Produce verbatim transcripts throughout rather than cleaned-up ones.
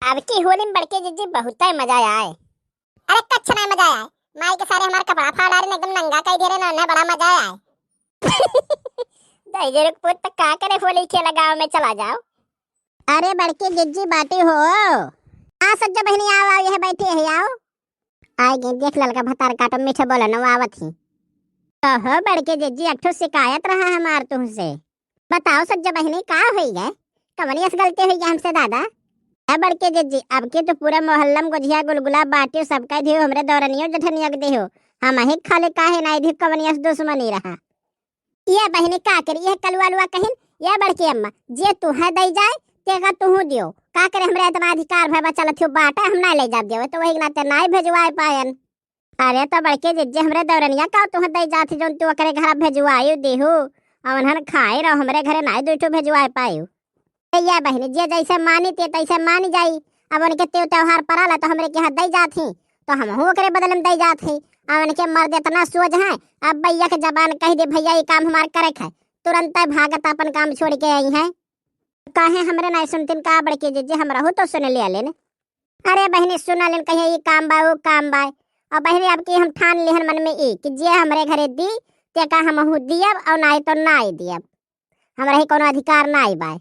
अब की होली में बड़के जिज्जी बहुतै मजा आए। अरे कछ नाहीं मजा आए, माई के सारे हमार कपड़ा फाड़ डारे, एकदम नंगा कइ दे रहे ना, उन्हें बड़ा मजा आए। दहिजर के पूत, त का करे, होली खेला गाँव में चला जाओ। अरे बड़के जिज्जी बाटी हो। आ सज्जो बहिनी, आओ, आओ, यह बैठी है, आओ। आए गए, देख ललका भतार काटो, मीठे बोला न आवत ही। कहो बड़के जिज्जी, एक ठो शिकायत रहा हमार तुहसे। बताओ सज्जो बहिनी, का होई गए? कवनी अस गलती होई गए हमसे दादा? ए बड़के जिज्जी, अब के तो पूरा मोहल्ला में गोझिया गुलगुला बाटियो, सबका दियो, हमरे दौरनियो जठनिया के दियो। हम ही खाले काहे नाई दियो, कवनी अस दुश्मनी रहा? ये बहिनी का करी, ये कलुआ लुआ कहिन, ये बड़की अम्मा, जे तुहे दई जाए, तेका तुहू दियो। का करे, हमरे इतना अधिकार भय बा, चलत हो बाटा, हम ना ले जाब देवे, तो वही नाते नाई भेजवाए पायन। अरे तो बड़के जिज्जे, हमरे दौरनिया का तुहे दई जात ही, जौन तू ओकरे घर भेजवायु देहू, अवनहन खाए रहो, हमरे घरे नाई दुई ठो भेजवाए पायु। ए या बहिनी, जे जैसे मानी ते तैसे मानी जाई। अब उनके तेव त्योहार पड़ाला तो हमरे के यहाँ दई जात ही, तो हमहू ओकरे बदले में दई जात ही। अब उनके मर्द इतना सोझ है, अब भैया के जबान कह दे, "भैया, ये काम हमार करे के है," तुरंत भागत अपन काम छोड़ के आई है। काहे हमरे नाई सुनतिन का बड़के जिज्जी, हमरहू तो सुन लिया लेन। अरे बहिनी, सुन लेन, कहिए ये काम बा, वो काम बा। और बहिनी, अब की हम ठान लिहन मन में ई कि जे हमरे घरे दी, ते का हमहू दियब और नाई तो नाई दियब। हमरा ही कोनो अधिकार नाई बाय।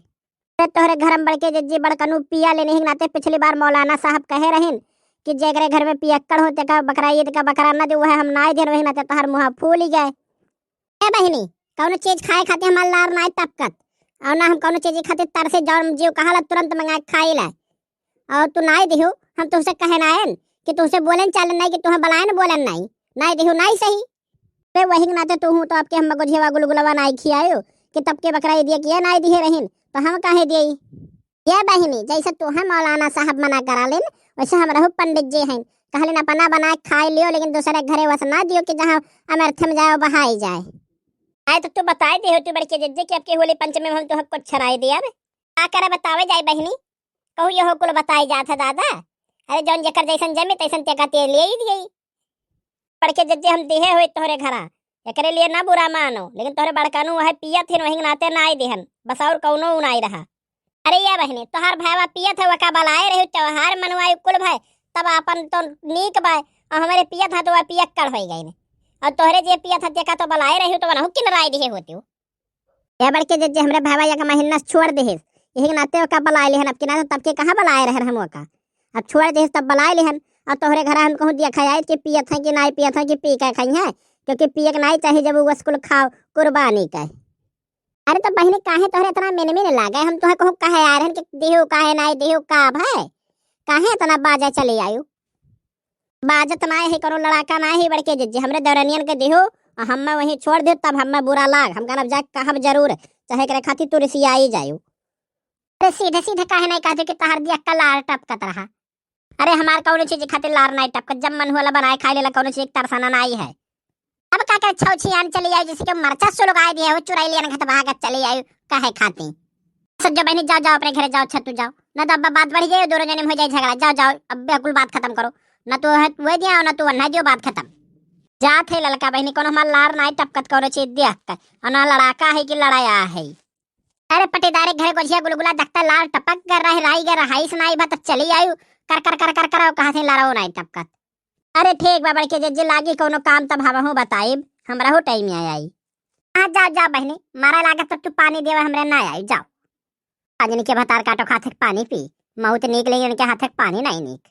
अरे तोहरे घर में बड़के जिज्जी बड़कनू पिया लेने ही नाते पिछली बार मौलाना साहब कहे रहिन कि जेकरे घर में पियक्कड़ हो, तेका बकरा ईद का बकरा न दे, वह हम नाई देन, वही नाते तोहर मुँह फूल ही गए। ए बहिनी, कौनो चीज खाए खातिर हमार लार नाई टपकत, और ना हम कौनो चीज खातिर तरसे, जौन जीव कहाला तुरंत मंगा के खाई ला। और तू नाई दिहू, हम तुहसे कहे नायन कि तुहसे बोलन चालन नाई, कि तुहे बलायन बोलन नाई, नाई दिहू नाई सही। अरे वही के नाते तू हूँ तो आपके हम गोझियावा गुलगुलावा नाई खियायो कि तब के बकरा दिया किया नाई दिहे रहिन, तो हम काहे दिए? ये बहिनी, जैसे तुहे मौलाना साहब मना करा लेन, वैसे हमरहू पंडित जी हैं, कहलिन अपना बना के खाए लियो, लेकिन दूसरे घरे वस ना दियो कि जहाँ अमरथे में जाए, बहाई जाए। आए तो तू बताए दे हो, तू बड़के जिज्जे कि अब के होली पंचमी में हम तुहे कुछ छराए दिया। का करे बतावे जाए बहिनी, कहू यहो कुल बताई जात है दादा। अरे जौन जेकर जैसन जमे तैसन तेका तेल ले ही दिए। बड़के जज्जे हम दिहे होई तोहरे घरा, एकरे लिए ना बुरा मानो, लेकिन तोहरे बड़कानू वह पियत हिन, वही नाते नाई दिहन, बस और कौनो उ नाई रहा। अरे या बहिनी, तोहार भाईवा पियत है, वका बलाए रही, त्योहार मनवाई कुल भाई, तब आपन तो नीक बाय, और हमारे पियत है तो वह पियक्कड़ होई गई ने। और तोहरे जे पियत है तेका तो बलाए रही तो वनहु किनराई दिहे होती हो। ए बड़के जज्जे, हमरे भाईवा एक महीना से छोड़ देहिस, यही के नाते ओका बलाए लेहन। अब के नाते तब के कहाँ बलाए रहन हम ओका, अब छोड़ देहिस तब बलाए लेहन। और तोहरे घर हम कहूँ दिया खाए कि पियत है कि नाई पियत है कि पी के खाई है, क्योंकि पिए के नाई चाहे जब वो कुल खाओ कुर्बानी का। अरे तो बहिनी काहे तोहरे इतना मेन मेन लागे, हम तोहे कहूँ कहे आ रहन कि देहू काहे नाई देहू का भाई, काहे इतना बाजा चले आयु? बाजत नाय है, कोनो लड़ाका नाय है बड़के जिज्जी, हमरे दौरनियन के दिहो, आ हम्मे वहीं छोड़ दे, तब हम्मे बुरा लाग, हम कहब जाके कहब जरूर, चाहे एकरे खातिर तू रिसियाई जायू। अरे सीधे सीधे काहे नाय कहते कि तहार दिया का लार टपकत रहा? अरे हमार कौनो चीज खातिर लार नाय टपकत, जब मन होला बनाए खाए लेला, कौनो चीज के तरसाना नाय है। अब का करे, छौ छियान चली आयु, जैसे कि मरचा सुलगाए दिए हो, चुराई लियन घट भागत चली आयु, काहे खाती? सज्जो बहिनी, जाओ, जाओ, अपने घरे जाओ, छतू जाओ, न तो अब बात बढ़ जाए, दोनों जने में हो जाए झगड़ा। जाओ, जाओ, अब बिल्कुल बात खत्म करो, न तो है वह दिया, न तो वन्ना दियो, बात खत्म। जात है ललका बहिनी, कोनो हमार लार नाई टपकत, कोनो चीज दिया है, और ना लड़ाका है कि लड़ाया है। अरे पटीदारे घरे गोझिया गुलगुला देखता लार टपक कर रहे, राई गर रहाइस नाई भा, तब चली आयु, कर कर कर कर कर, कहाँ से लारा नाई टपकत। अरे ठीक बा बड़के जिज्जी, लागी कौनो काम तब हमहू बताइब, हमरहू टाइम आ आई। हाँ जाओ जाओ बहिनी, मारा लागत तब तू पानी देवे हमरे ना आई, जाओ। आज इनके भतार काटो खाथे के पानी पी, मौत नीक लेकिन इनके हाथे के पानी नहीं नीक।